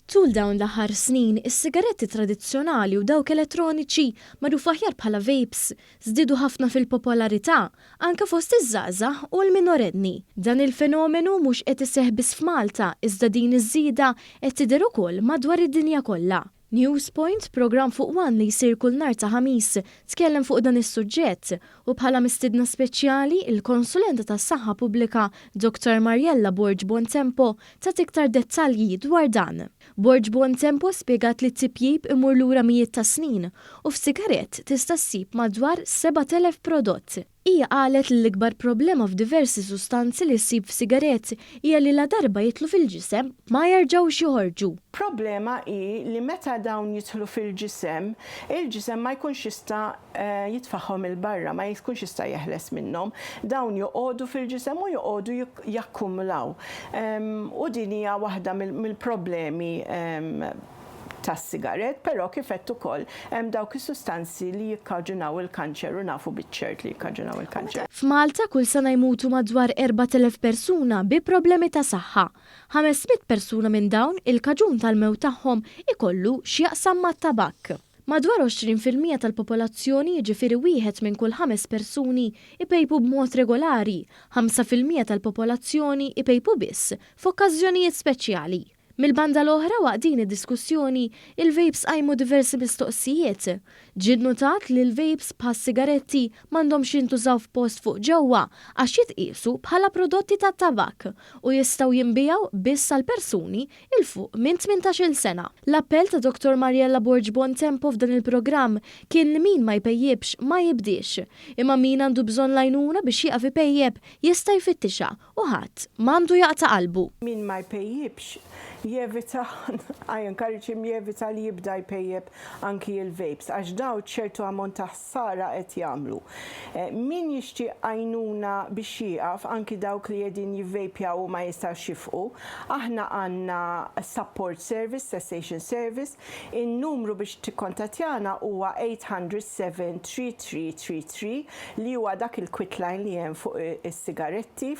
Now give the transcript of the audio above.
Tul dawn l-aħħar snin, is-sigaretti tradizzjonali u dawk elettroniċi, magħrufa aħjar bħala vapes, żdiedu ħafna fil-popolarità, anke fost iż-żgħażagħ u l-minorenni. Dan il-fenomenu mhux qed iseħħ biss f'Malta, iżda din iż-żieda qed tidher ukoll madwar id-dinja kollha. Newspoint, programm fuq One li jsir kull nhar ta' Ħamis, tkellem fuq dan is-suġġett u bħala mistiedna speċjali, il-konsulenta tas-saħħa pubblika Dr. Mariella Borg Bontempo tat iktar dettalji dwar dan. Borg Bontempo spjegat li t-tipjip imur lura mijiet ta' snin u f'sigarett tista' ssib madwar 7,000 prodott. Hija qalet li l-ikbar problema f'diversi sustanzi li ssib f'sigarett hija li ladarba jidħlu fil-ġisem ma jerġgħux joħorġu. Problema hi li meta dawn jidħlu fil-ġisem, il-ġisem ma jkunx jista' jitfagħhom 'il barra, ma jkunx jista' jeħles minnhom. Dawn joqogħdu fil-ġisem u joqogħdu jakkumulaw. U din hija waħda mill-problemi tas-sigarett, però kif għedt ukoll hemm dawk is-sustanzi li jikkaġunaw il-kanċer u nafu biċ-ċert li jikkaġunaw il-kanċer. F'Malta kull sena jmutu madwar 4,000 persuna bi problemi ta' saħħa. 500 persuna minn dawn il-kaġun tal-mewt tagħhom ikollu x'jaqsam mat-tabakk. Madwar 20% tal-popolazzjoni, jiġifieri wieħed minn kull ħames persuni, ipejpu b'mod regolari, 5% tal-popolazzjoni ipejpu biss f'okkażjonijiet speċjali. Mill-banda l-oħra, waqt din id-diskussjoni, il-vapes qajmu diversi mistoqsijiet. Ġie nnotat li l-vapes bħas-sigaretti m'għandhomx jintużaw f'post fuq ġewwa għax jitqiesu bħala prodotti tat-tabakk u jistgħu jinbiegħu biss għal persuni 'l fuq minn 18-il sena. L-appell ta' Dr. Mariella Borg Bontempo f'dan il-programm kien li min ma jpejjibx ma jibdiex, imma min għandu bżonn l-għajnuna biex jieqaf ipejjeb jista' jfittixha u ħadd m'għandu jaqta' qalbu. Min ma jpejjibx jevita, I encourage him jevita li jibda jpejjeb anki il-vapes għax daw ċertu ammont ta' ħsara qed jagħmlu. Min jixtieq għajnuna biex jieqaf, anki dawk li qegħdin jivvejpjaw u ma jistgħux jieqfu, aħna għandna support service, cessation service, in-numru biex tikkontattjana huwa 800 73333 li huwa dak il-quitline li hemm fuq is-sigaretti.